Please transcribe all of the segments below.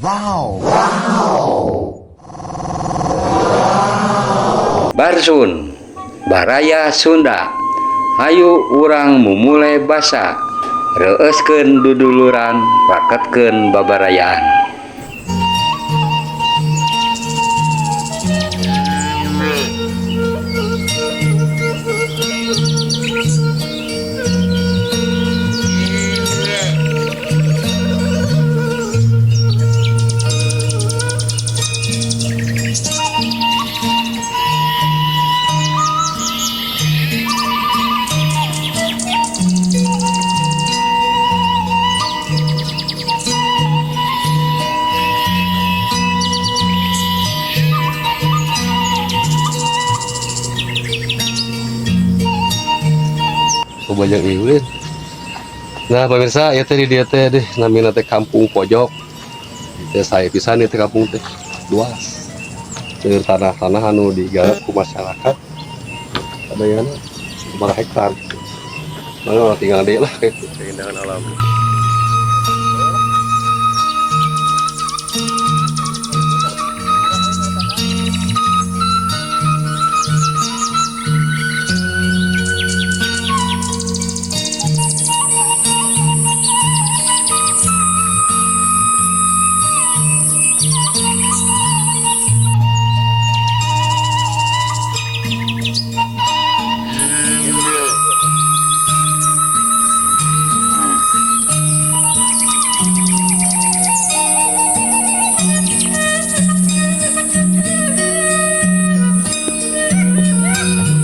Wow. Barsun, Baraya Sunda. Hayu urang mumule basa. Reueuskeun duduluran, raketkeun babarayaan. Oh, banyak iwin. Nah, pemirsa, ya teh di dieu teh deh namina teh Kampung Pojok. Teh saya pisan ieu teh kampung teh luas. Seueur tanah-tanah anu digarap ku masyarakat. Sadayana sabaraha hektar gitu. Mangga tinggal deui lah gitu keindahan alam.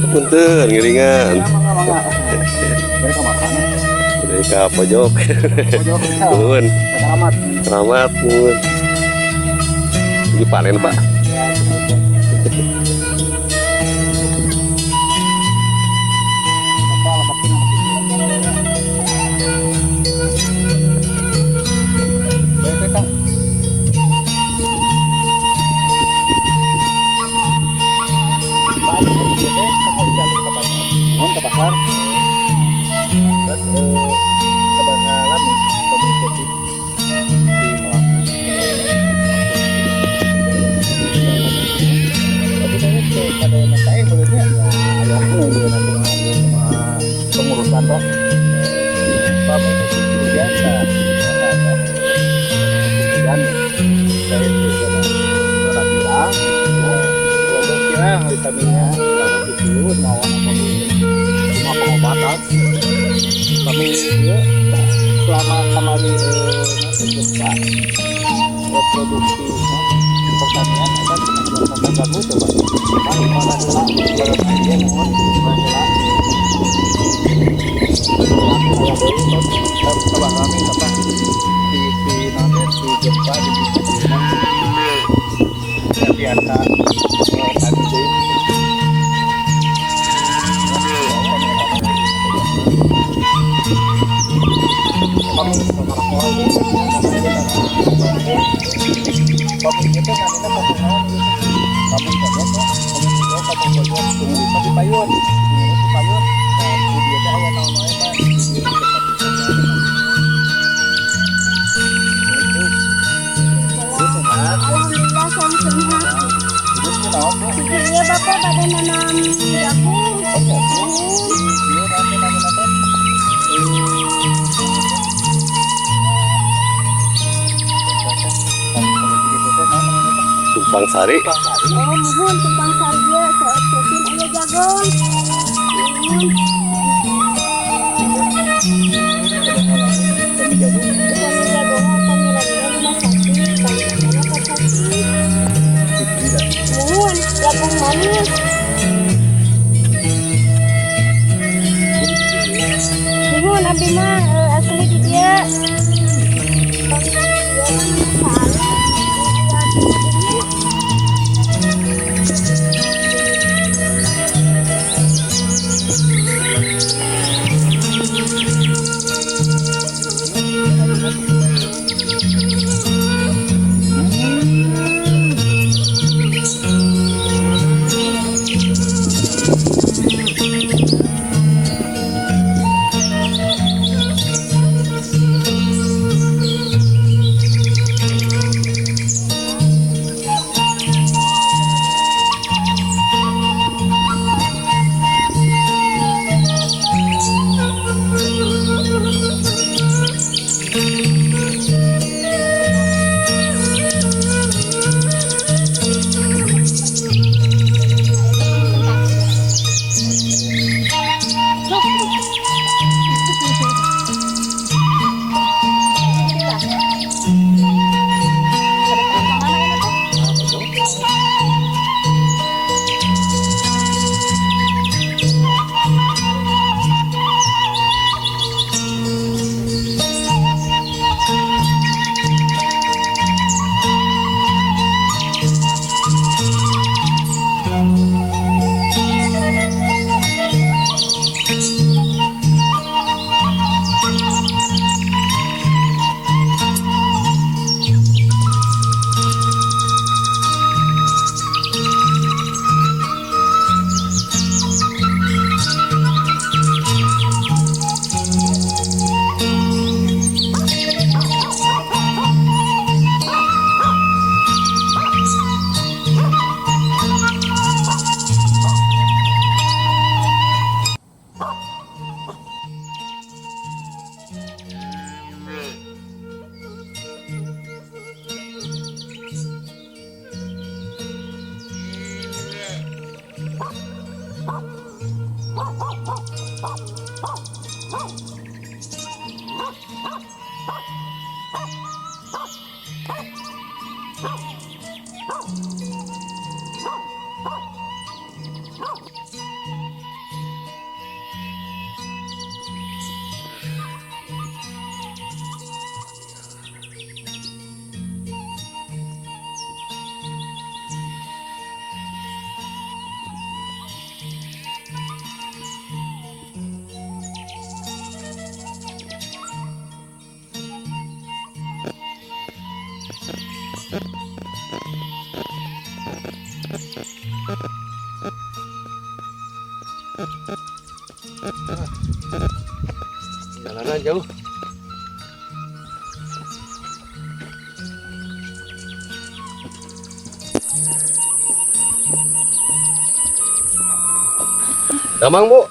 Punten ngiringan. Mereka makan. Dari ka pojok. Pojok. Nuhun. Selamat. Selamat, nuhun. Ini panen, Pak. Ke pasar. Terus kebangalan komunikasi di Melaka. Tapi kayaknya ke pada yang menurutnya ya ya nanti sama pengurusan toh. Pak hujan nah, hujan saya juga bilang kalau kira vitaminnya itu mau apa cuma pengobatan kami ya, selama kemarin gempa produksi pertanian kan terganggu coba mana heula mana mohon mana heula coba kami apa di nanti di gempa di biasa tadi Alhamdulillah saya sehat. Iya Bapak pada nanam jagung. Tumpang Sari. Oh muhun tumpang sari ya, seueur aya jagung. Muhun. Kami jagung kami laminya 5 sapi, kami lamina 4 sapi. Muhun jagung manis. Muhun abdi mah asli di dieu. Kami di dieu mah salah. Jalanan jauh. Damang, Bu.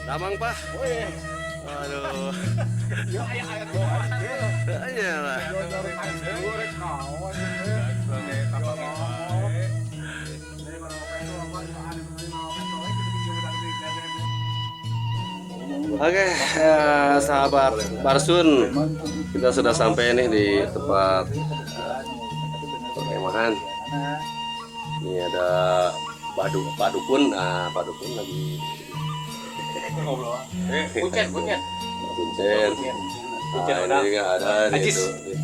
Damang, Pak. Aduh. Iya lah. Oke, sahabat Barsun, kita sudah sampai nih di tempat perkemahan. Ini ada Pak Dukun, nah Pak Dukun lagi Kuncen, kuncen. kuncen. Kuncen Nah, orang. ini juga ada nih, Ajis. itu, nih,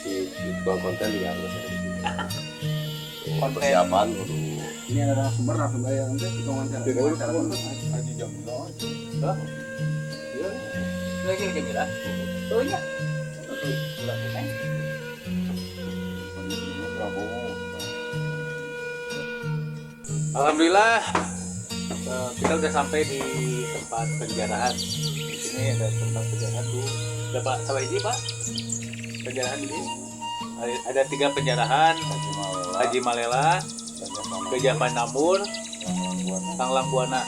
si tukang konten juga ada di sini. Ini Konten. persiapan untuk Ini ada sumber langsung bayar nanti kita wawancara. Wawancara Haji Jamil. Lagi lagi lah. Oh iya. Ulah kuncen. Alhamdulillah kita udah sampai di tempat penjarahan. Di sini ada tempat penjarahan tuh. Ada Pak Sawaiji, Pak. Penjarahan di sini. Ada 3 penjarahan. Haji Malela, Gajah Panamur, Tanglang Buana.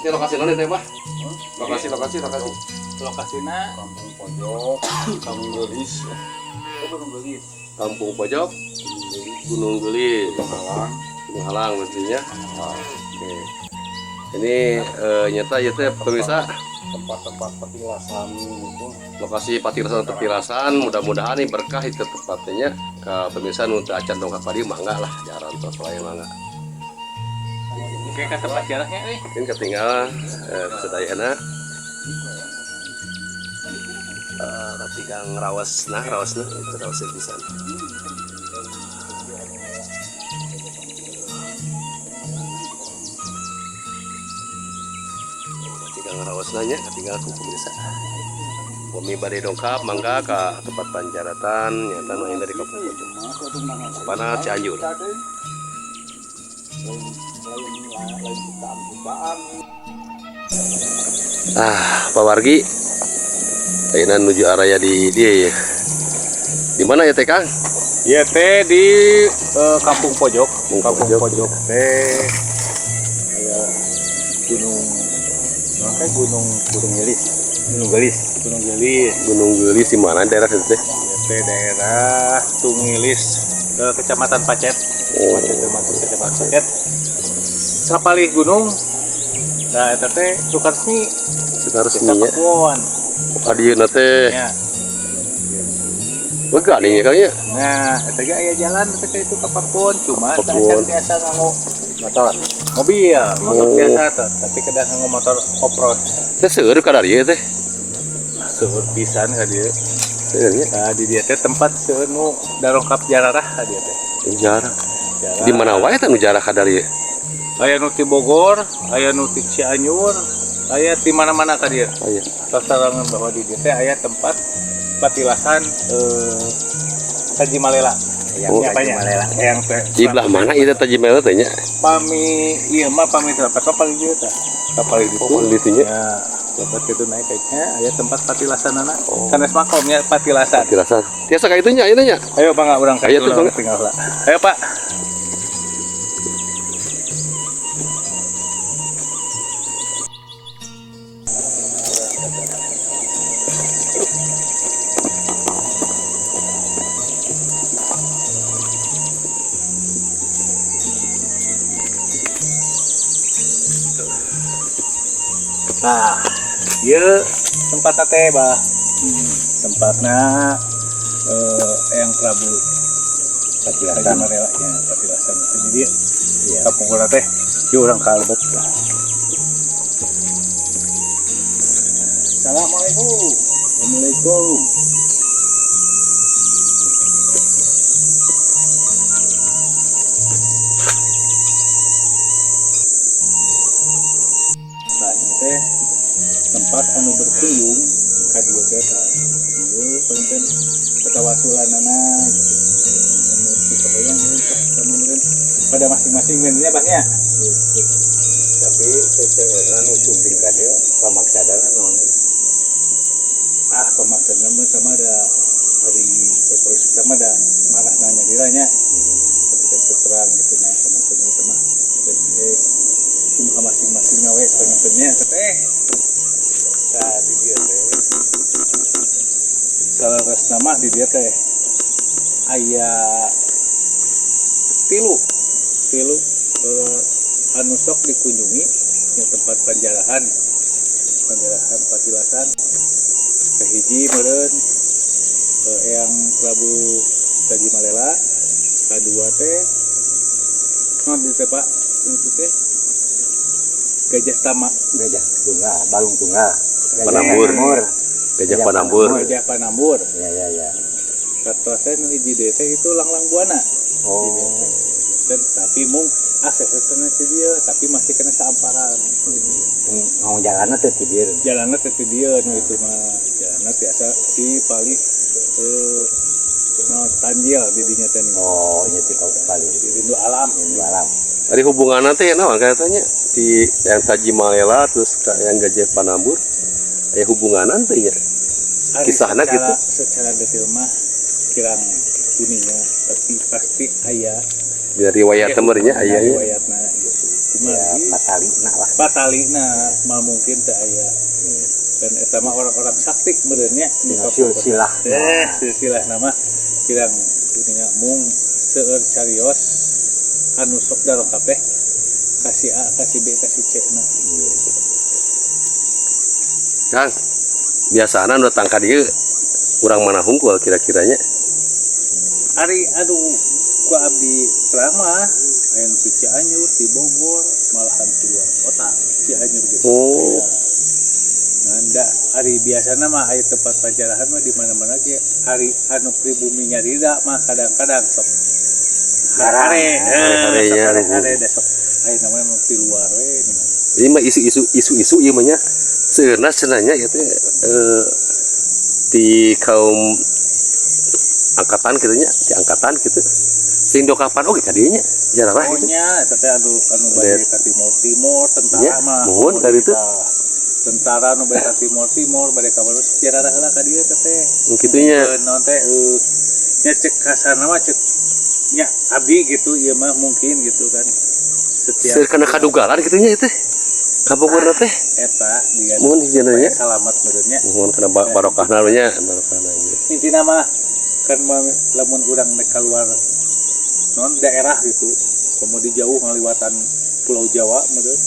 Ini lokasi mana teh, Pak? Lokasi, lokasi, lokasi. Lokasinya Kampung Pojok, Kampung Gelis, oh, Gunung Gelis. Kampung Pojok, Gunung Gelis, Halang. Gunung Halang mestinya. Oke. Ini nyata ya teh pemirsa, Tempat-tempat petilasan itu. lokasi patilasan petilasan, mudah-mudahan ini berkah itu tempatnya ke pemirsa nu teu acan dongkap padi mangga lah, jaran tos wae mangga. Oke, ke tempat jarahnya nih. Ini ketinggalan sedayana. Ketika ngerawas nah rawasna itu rawasnya pisan. Ketika ngerawas nanya ketinggal ku pemirsa. Bumi bade dongkap mangga ke tempat panjaratan nyata nu dari Kampung Pojok. Pana Cianjur. Ah, Pak Wargi. Ayeuna nuju area di dia ya. Di mana ya teh Kang? Ya teh di Kampung Pojok. Kampung Kampung Pojok. Pojok teh kayak gunung kayak gunung Gunung Gelis. Gunung Gelis. Gunung Gelis. Gunung Gelis di mana daerah itu teh? Ya teh daerah Tungilis, Kecamatan Pacet. Oh. Pacet termasuk Kecamatan Pacet. Sapalih gunung. Nah, eta teh Sukaresmi, Sukaresmi Desa nya. Pakuan. Adieuna teh Ya. lega nih ya Kang ya. Nah, eta ge aya jalan eta teh itu ke Pakuan, cuma teu Pakuan. acan biasa nganggo motor. Mobil, motor Oh. biasa tuh, tapi kedah nganggo motor off-road. Teh seueur ka dieu teh. Seueur pisan ka dieu. Seueur nya. Nah, di dieu teh tempat seueur nu darongkap jararah ka dieu teh. Jarah. Jarah. Di mana wae teh nu jarah ka dieu? Aya nu ti Bogor, aya nu ti Cianjur, aya ti mana-mana ka dieu. Oh iya. Sasarangan bahwa di dieu teh aya tempat patilasan Haji Malela. Oh. Haji Malela. Yang teh Di belah mana ieu teh Taji Malela teh nya? Pami ieu mah pami teh apa paling dieu teh. Paling ditu. Oh, paling ditu nya. Ya, tempat itu naik kayaknya aya tempat patilasanana. Oh. Sanes makomnya patilasan. Patilasan. Tiasa ka itu nya ieu nya. Ayo Bang, urang ka Ayo itu tuh, lah, Bang. tinggal lah. Ayo Pak. Nah, ieu tempatna teh, Bah. Tempatna Eyang Prabu Patilasan. Tajimalela ya, Patilasan itu. Jadi kapungkurna teh ieu urang ka lebet. Assalamualaikum. Assalamualaikum. Nah, ini teh tempat anu berkunjung ka dieu teh tah. Ieu panginten ketawasulanana gitu. Anu dihoyong sok sama meureun pada masing-masing nya Bah nya. Gitu. Tapi seseorang nu sumping ka dieu pamaksadana naon? Ah, pemaksana mah sama ada hari terus sama ada marah nanya diranya. Ketika terang gitu, nah pemaksana itu mah dan kumaha masing-masing we pangintennya teh. Nah, di dieu teh saleresna mah di dieu teh aya tilu tilu anu sok dikunjungi ya, tempat penjarahan penjarahan Patilasan. Kahiji meureun Eyang Prabu Tajimalela, kadua teh naon di teh, Pak, itu teh Gajah Tama. Gajah tunggal, balung tunggal. Gajah Panambur. Panambur. Gajah Panambur. Gajah Panambur. Ya ya ya. Kata saya nu hiji deui teh itu Langlang Buana. Oh. Dan tapi mung aksesnya ti dieu, tapi masih kena saamparan. Ngomong jalanna teh ti dieu. Jalanna teh ti dieu, nu itu mah jalanna tiasa di palih no, tanjil di dinya teh nih. Oh, ieu ti palih. Di rindu alam. Rindu alam. Ari hubunganna teh naon katanya di yang Tajimalela terus ke yang Gajah Panambur aya hubunganan teh nya? Ari Kisahna secara, gitu. Secara detail mah kirang kuningnya, tapi pasti aya. Dari riwayat temernya aya nya. Riwayatna gitu. Cuma Ya, di patalina lah. patalina mah mungkin teu aya. Dan eta mah orang-orang sakti meureun nya di Dina silsilah. Silsilah nama kirang kuninga, mung seueur carios anu sok darongkap teh kasih A, kasih B, kasih C na. Kang, biasana nu datang ka dieu urang mana hungkul kira-kiranya? Ari anu ku abdi terang mah aya nu ti Cianjur, ti Bogor, malahan ti luar kota Cianjur gitu. Oh. Aya. Ngan da ari biasana mah aya tempat panjarahan mah di mana-mana ge, ari anu pribumi nyarira mah kadang-kadang sok Jarang. hare, Hare-hare sok nya. hare-hare da sok aya namanya nu ti luar we nih. Ini mah isu-isu isu-isu ieu mah nya. Seueurna cenah nya ieu teh di kaum angkatan kitu nya, di angkatan gitu. Sing dokapan oge ka dieu nya, jararah Oh gitu. nya, eta teh anu anu bade ka Timur Timur tentara Nya, mah. muhun ka ditu. Tah, tentara nu bade ka Timur Timur, bade ka mana sok jararah heula ka dieu teh teh. Nu kitu nya. Naon teh nya cek kasarna mah cek nya abdi gitu ieu mah mungkin gitu kan. Setiap Seueur kana kadugalan kitu nya ieu teh. Kapungkurna teh. Eta dia Muhun hijina nya. salamat meureun nya. Muhun kana barokahna nya, barokahna ieu. Intina mah kan mah lamun urang nek keluar non daerah gitu, komo di jauh ngaliwatan Pulau Jawa meureun.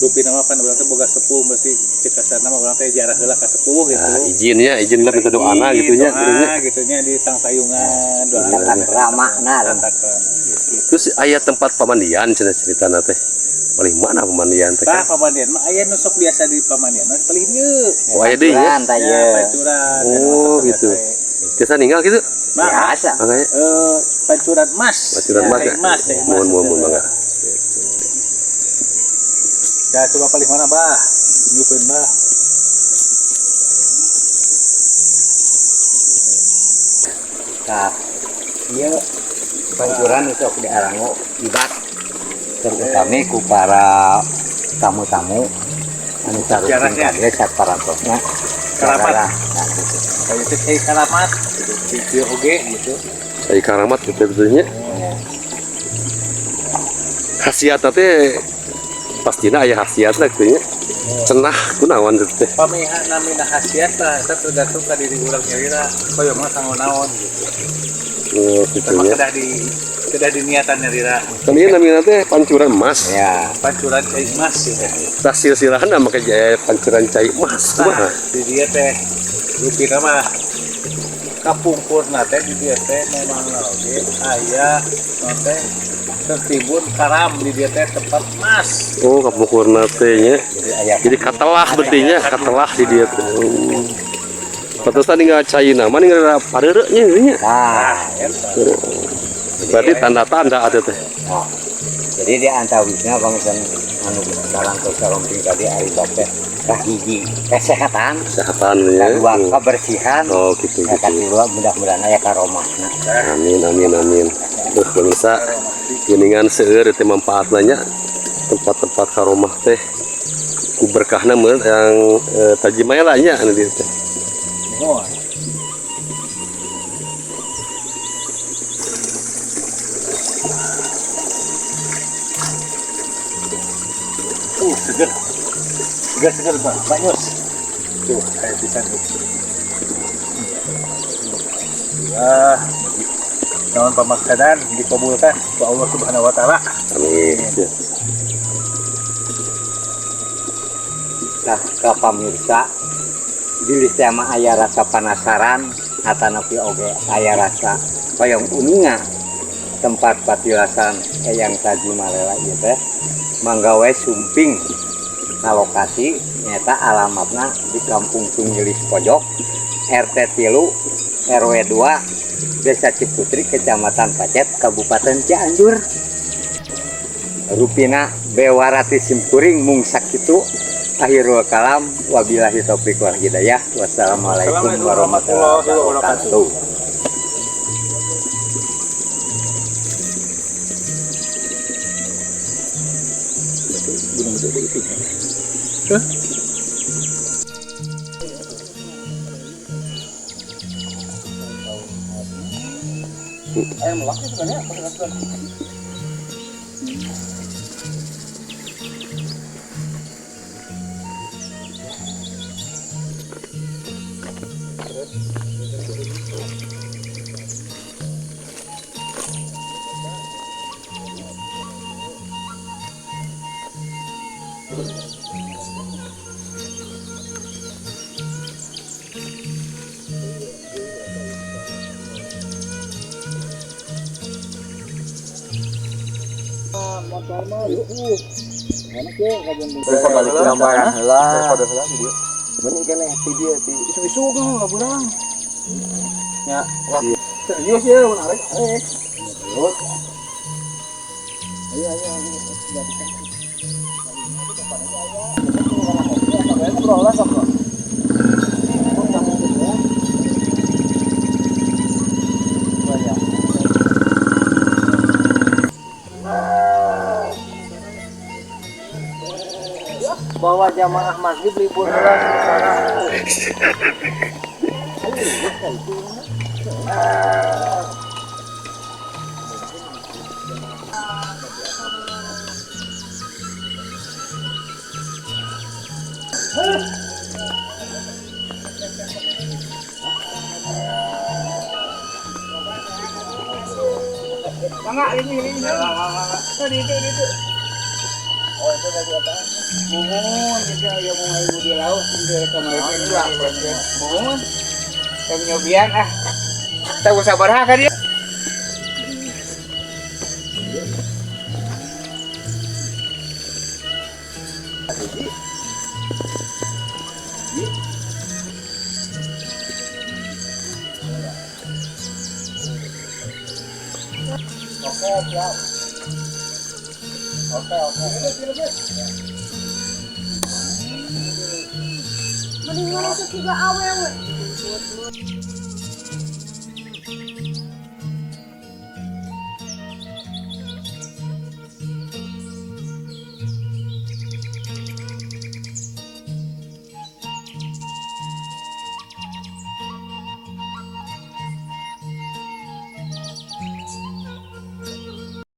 Rupina mah kan urang teh boga sepuh, berarti cek kasarna mah urang teh jarah heula ka sepuh gitu. Nah, izinnya, izin lah minta doana gitu nya, Doa gitu nya. gitu nya di tangtayungan, doa. Tata keramana lah. Tata krama gitu. Terus aya tempat pamandian cenah ceritana teh. Paling mana pemandian teh? Tah, pamandian mah aya nu sok biasa di pamandian mah paling dieu. Oh, aya deui nya. Pancuran tah Ya, ieu. pancuran. Oh, gitu. Biasa ninggal gitu. Mah, Biasa. Makanya pancuran emas. Pancuran emas Ya, ya? emas, cai emas. Mohon, mohon, mohon, mangga. Gitu. Ya, coba paling mana, Bah? Tunjukin, Bah. Tah, ieu pancuran sok diarango ibak terutama ku para tamu-tamu anu sarumping Sejarahnya. ka dieu saparantosna. Keramat. Nah, gitu. Kayak itu cai karamat gitu. Di dieu oge gitu. Cai karamat gitu betulnya. Ya. Khasiatna teh pastina aya khasiatna kitu nya. Cenah kunaon teh. Pamihan namina khasiat lah, eta tergantung ka diri urang nyalira hoyongna kanggo naon gitu. Oh, kitu Eta mah nya. kedah di Sudah diniatan nyalira. Kan ieu namina teh pancuran emas. Ya. Pancuran cai emas ya. Tah silsilahna make jaya pancuran cai emas. Nah, Kumaha? di dia teh rupina mah kapungkurna teh di dia teh memang oge aya naon teh tertimbun karam di dia teh tempat emas. Oh, kapungkurna teh nya. Jadi aya Jadi katelah berarti nya, katelah di dia teh. Oh. Pantesan ninggal caina mah ninggal pareureuh nya nya. Nah, Eta. Berarti tanda-tanda ada teh. nah. Jadi di antawisna panginten anu sarang saromping tadi ari bab teh kahiji kesehatan, Kesehatan nya. kedua kebersihan, Oh, gitu ya gitu. kedua mudah-mudahan aya karomahna. Amin amin amin. Tuh pemirsa, geuningan seueur teh manfaatna nya tempat-tempat karomah teh ku berkahna meureun yang Tajimalela nya anu dieu teh. Mohon. Seger. Seger seger Pak. Pak Yus. Tuh, kayak bisa tuh. Wah, naon pamaksadan dikabulkan ku Allah Subhanahu wa taala. Amin. Ya. Nah, ka pamirsa bilih teh mah aya rasa penasaran atanapi oge aya rasa hoyong uninga tempat patilasan Eyang Tajimalela ieu teh mangga we sumping ka lokasi nyaeta alamatna di Kampung Tunggilis Pojok RT 3 RW 2 Desa Ciputri Kecamatan Pacet Kabupaten Cianjur. Rupina bewarati simkuring mung sakitu akhirul kalam wabillahi taufik wal hidayah wassalamualaikum warahmatullahi wabarakatuh. Ayam melaknya sebenarnya apa sih? Bisa balik gambaran heula. Pada heula di dieu. Mending keneh ti dieu ti isu-isu kan laburang. Ya, serius ya menarik. Ayo ayo ayo. Ngobrol lah sok. Bawa jamaah masjid libur heula sementara. Mangga ini. Itu. Oh, itu tadi apa? Muhun, itu ya mau ibu di laut, di kemarin itu. Muhun. Saya nyobian ah. Tahu sabar ha ka dia. Oke, siap. Oke, oke. Mendingan itu juga awewe.